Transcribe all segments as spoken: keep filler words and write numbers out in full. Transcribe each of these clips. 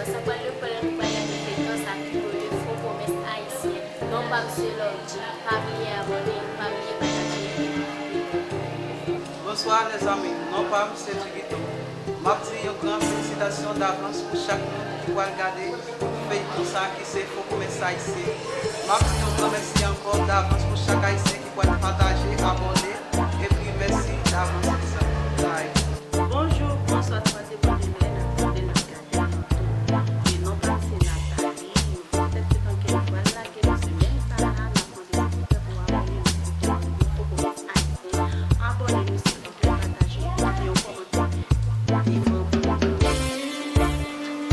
Sa pral lekòl la, nou pral gade feyton sa ki rele Fo Pwomès Ayisyen. Non pa m se Lordy. Pa bliye abòne, pa bliye pataje. Bonswa, mezanmi. Non pa m se Djigito. M ap di yon gran felisitasyon davans pou chak moun ki pral gade feyton sa ki se Fo Pwomès Ayisyen. M ap di yon gran mèsi ankò davans pou chak Ayisyen ki pral pataje, abòne, epi mèsi davans, mezanmi. Bye. Bonjou, bonswa, tout moun se Bonjou, lè n ap tande, n ap gade nou tou. E non pa m se Nathalie, nou poutèt se tanke nou pral lage nou semèn sa a, n ap mande silvouplè pou abòne nou, silvouplè, nou Fo Pwomès Ayisyen. Abòne nou, silvouplè, pataje, kite yon kòmantè. Di manm ou yo.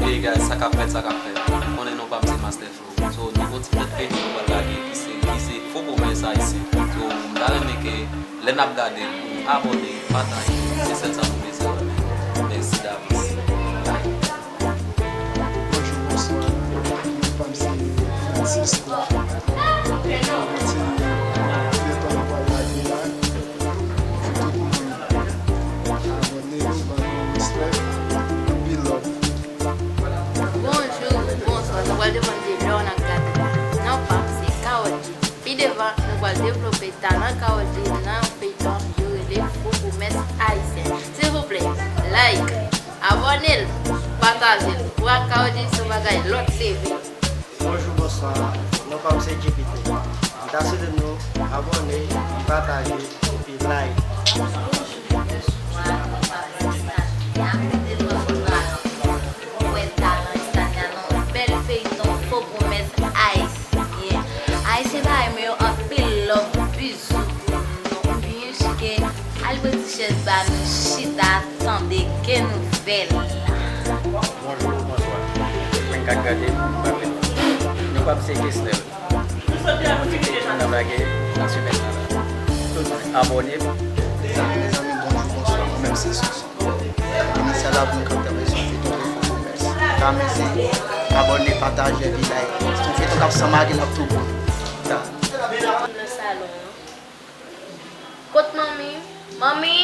Hey guys, sa k ap fèt, sa k ap fèt. Ou konnen non pa m se Master Flow. So, nouvo ti tèt feyton nou pral lage ki se, ki se Fo Pwomès Ayisyen. So, m ta renmen ke lè n ap gade l, nou abòne, pataje. Se sèl sa nou bezwen wè menm. Mèsi davans. Bye. Bonjou, bonswa. Non pa m se Francisco. Yon ti feyton nou pral lage la. Pou tout moun abòne yo, ban nou respè. Anpil love. Bonjou, bonswa. Nou pral demande lè w ap gade la. Non pa m se Kaoji. Pi devan, nou pral devlope talan Kaoji nan yon feyton yo rele Fo Pwomès Ayisyen. Silvouplè, like, abòne l, pataje l pou ak Kaoji se yon bagay lòt leve. Bonjou, bonswa. Non pa m se J P T. M ta swete nou abòne, pataje, epi like. Bonjou, bonswa. Non pa m se Stasia. Pi devan nou pral wè talan Stasia nan yon bèl feyton Fo Pwomès Ayisyen. Ayisyen pa renmen yo, anpil love, bizou pou nou. Byen chike, al pran ti chèz ba nou chita, tande ke nouvèl la. Bonjou, bonswa. Mwen k ap gade, m pa vle. Non pa m se Kesnel. Yon ti feyton n ap lage nan semèn nan la. Tout moun abòne. Mezanmi, mezanmi, bonjou, bonswa. Mwen menm se Sonson. Inisyal la pou nou kapte apre se yon feyton ki fè pwomès. Kameze, abòne, pataje, epi like. Se yon feyton k ap san magi, l ap tou bon. Ta. Nan salon an. Kot manmi? Manmi!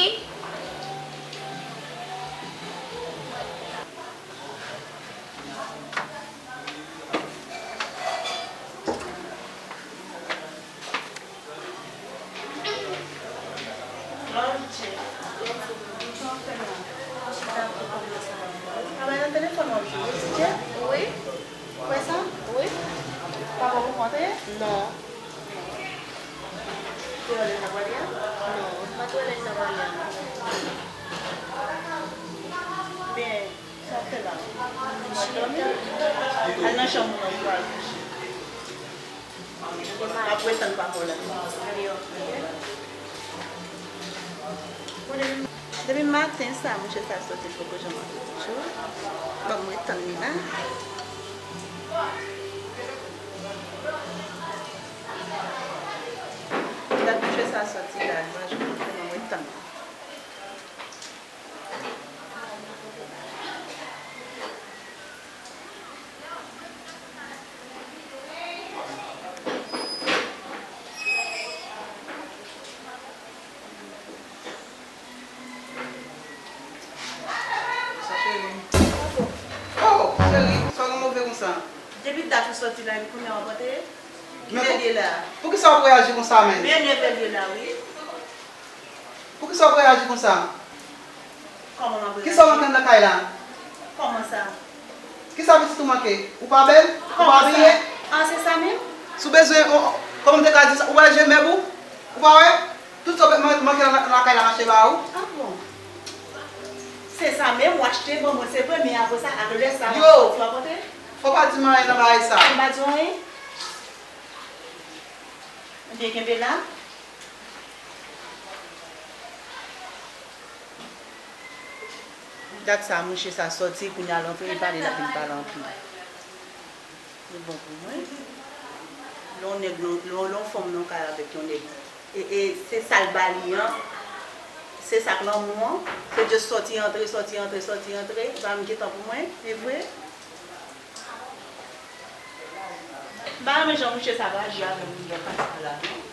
Travay nan telefòn w ap jwe, wi, Titye? Wi. Ou wè sa? Wi. Papa w poko antre? Non. Ou te wè lè l t ap ale a? Non, m pa t wè lè l t ap ale a. Byen, sa w ap fè la? Al nan chanm ou nan pou w al kouche. M ap ret tann papa w la. Bon, depi, depi maten sa, mouche sa soti, l poko janm antre toujou. Ban m ret tann li la. Dat mouche sa soti la, li pa janm antre, ban m ret tann li. Sa cheri. Oh, cheri, sa w gen move konsa? Depi dat ou soti la, epi kounye a w ap antre? Ki lè l ye la? Poukisa w ap reyaji konsa menm? Men nève l ye la, wi. Poukisa w ap reyaji konsa? Kòman m ap reyaji? Kisa w antann nan kay la? Kòman sa? Kisa pitit ou manke? Ou pa bèl? Ou pa abiye? An, se sa menm? Si w bezwen, o, o, kòman m te ka di sa? Ou wè je mèb ou? Ou pa wè? Tout sa w man-, manke nan, nan lakay la mache ba ou. Ah bon? Se sa menm, w achte ban mwen, se vre, men apre sa, ak lè sa, w ap soti, w ap antre? Fò w pa di m anyen nan bagay sa. M pa di w anyen? Ebyen, kenbe la. Dat sa, mouche sa sòti, kounye a l antre, li pale, l ap vin pale anpil. Li bon pou mwen. Lè yon nèg, lè yon, lè yon fanm nan kay avèk yon nèg, e, e se sa l ba li an, se sa k lanmou an. Se just sòti, antre, sòti, antre, sòti, antre. Li pa menm gen tan pou mwen, e vre. M pa renmen jan mouche sa ap aji avè m lè pati la, non.